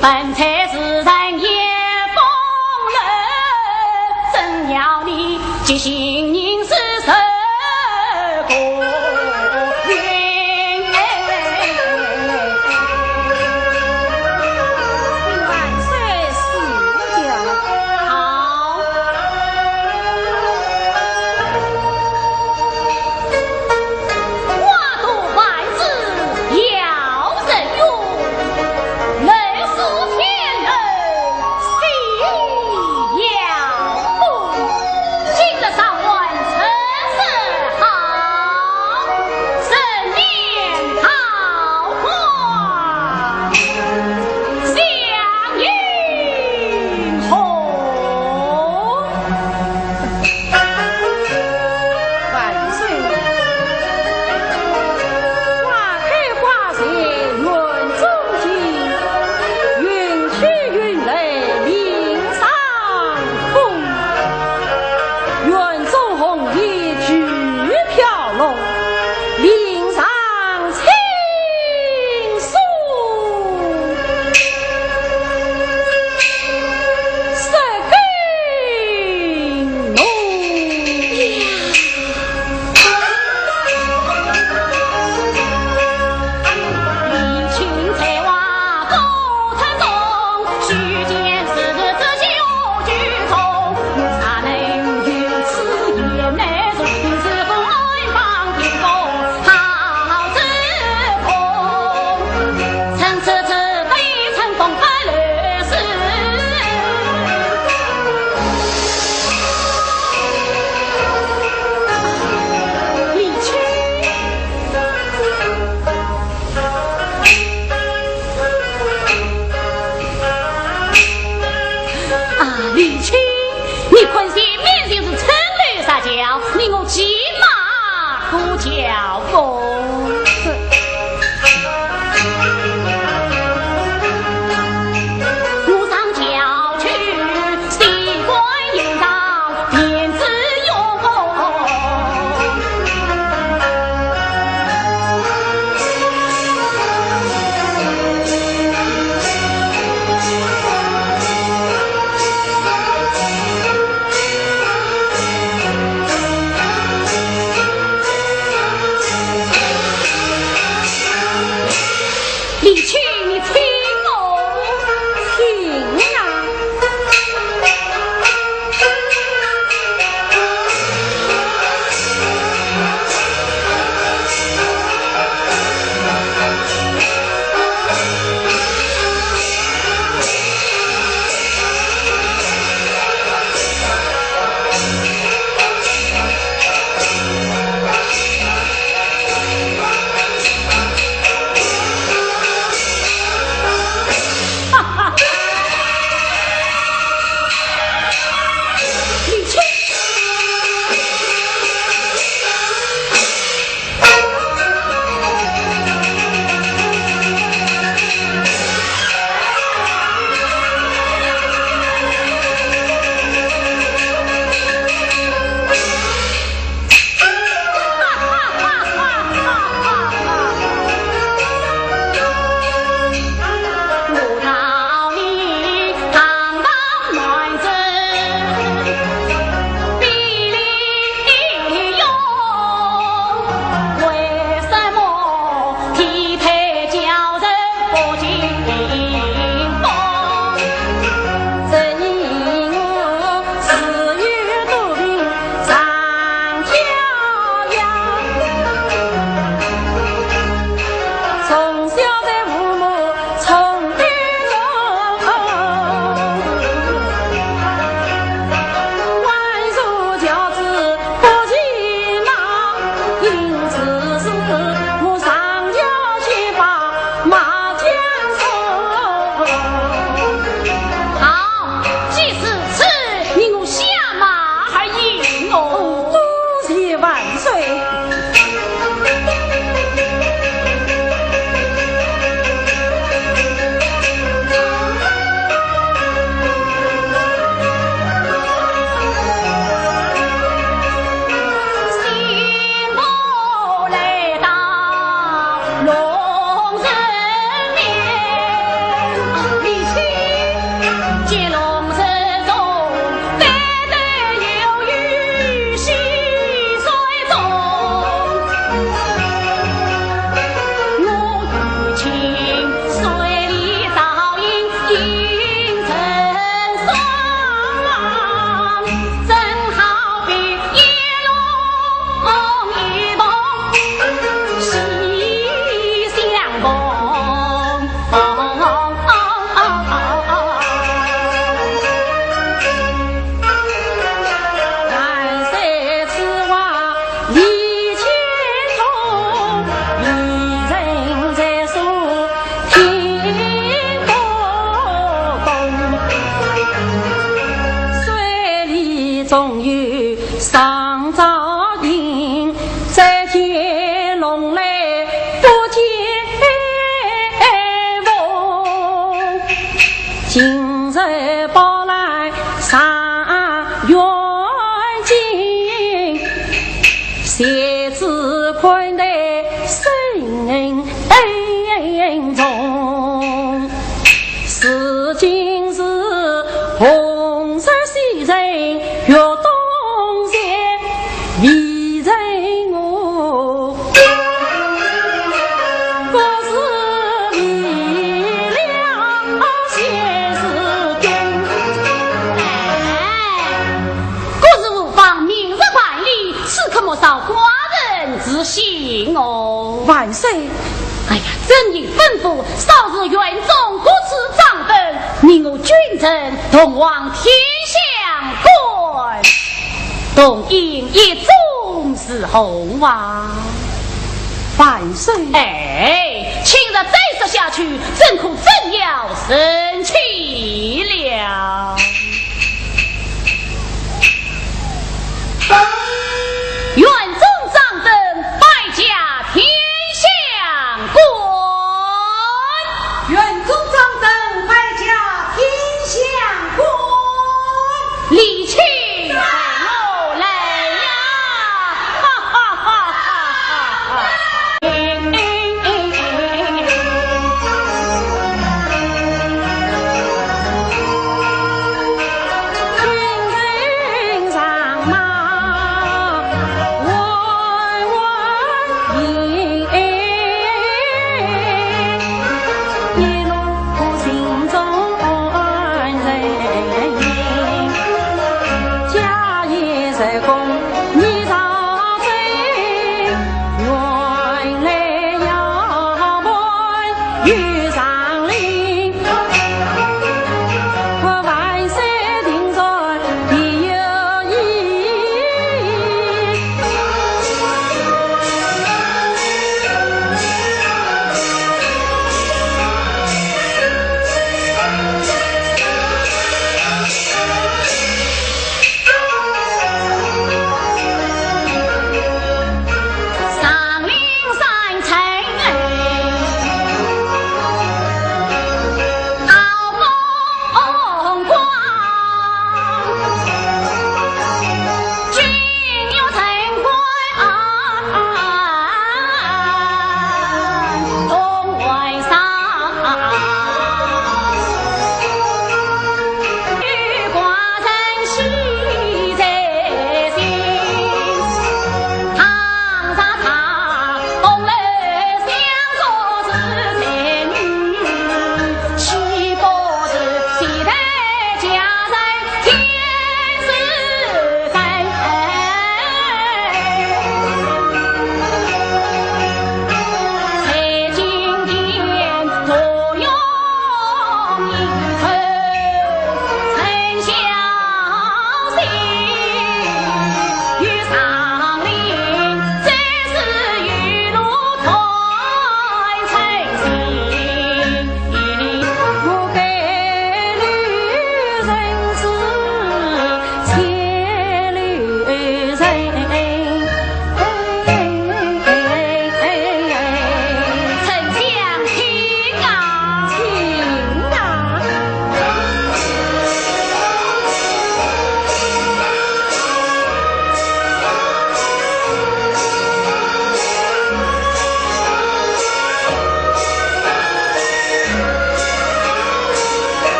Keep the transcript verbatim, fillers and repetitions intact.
本才是人言风流，怎料你即性人是受过云。万岁赐教。好。 花都万紫耀人容，楼阁天楼喜耀风。今日上峦春色好，人面桃花相映红。 万岁！花开花谢园中景，云去云来林上风。园中红叶聚飘落，林上 青松色更浓。啊，李清，你看前面就是青楼石桥，你我骑马过桥过。总有上朝迎，再见龙来不见凤。今日报来上远近，谁知款待深重。 如今是红日西沉月东斜，未曾我，不是离了谁是根。哎，国事无妨，明日办理，此刻莫少寡人之心哦。万岁， 哎呀，朕已吩咐，少时园中各处掌灯，你我君臣同往天香馆，同饮一盅是何话？万岁。哎，卿若再说下去，朕可真要生